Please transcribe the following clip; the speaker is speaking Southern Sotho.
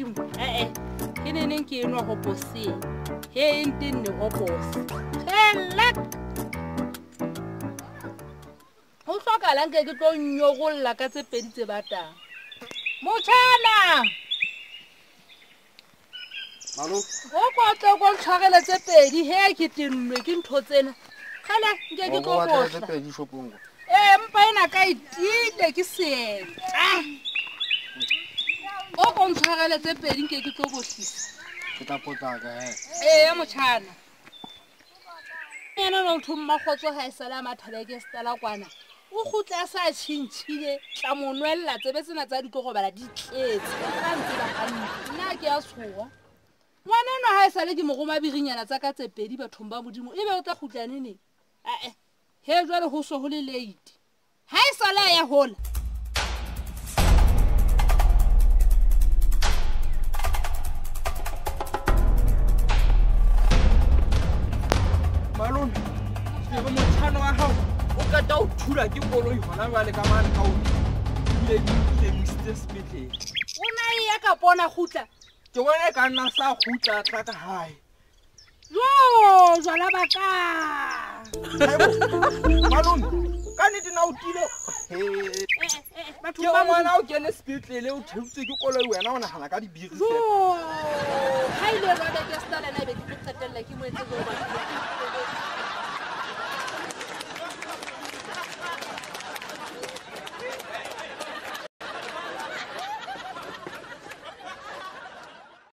Modimo ee ke neneng ke enwa hoposeng he e ntenne hopose helek ho hlokahalang ke tlo nyorolla ka tse pedi tse batang. Motjhana! Malo? O kotle ko ntshwarele tse pedi he ke tennwe ke ntho tsena. Kgale nke ke tlo tse bohla. Pedi shopong. Ee, mpa ena ka e tiile ke seeta. O ko ntshwarele tse pedi nke ke tlo bohlisa. Ke tla potlaka he. Ee, motjhana. Yena no thong Mmakgotso ha e sale a mathabeke setala kwana. O kgutle a sa tjhintjhile, tla mo nwella tsebe tsena tsa di tlo robala di tletse. Ka ntseba hantle. Nna ke a tshoha. Ngwana enwa ha e sale ke mo roma birinyana tsa ka tse pedi bathong ba Modimo, ebe o tla kgutla neneng? Ae, he jwale ho so ho le late. Ha e sale a ya hola. Malome, ke re motjhana wa hao o qeta ho thula ke koloi hona jwale ka mane ka o ebile ke nkile mo isitse sepetlele. O na e ya ka pona kgutla? Ke bona e ka nna sa kgutla tla ka hae. Jo, jwala ba ka. Malome, ka nnete na o tiile? Batho Ke ba ngwana o kene sepetlele o theotswe ke koloi wena o nahana ka dibiri Jo, feela. ha ile Robert ya Stalin a be ke tlo qetella ke mo etse jwalo batho.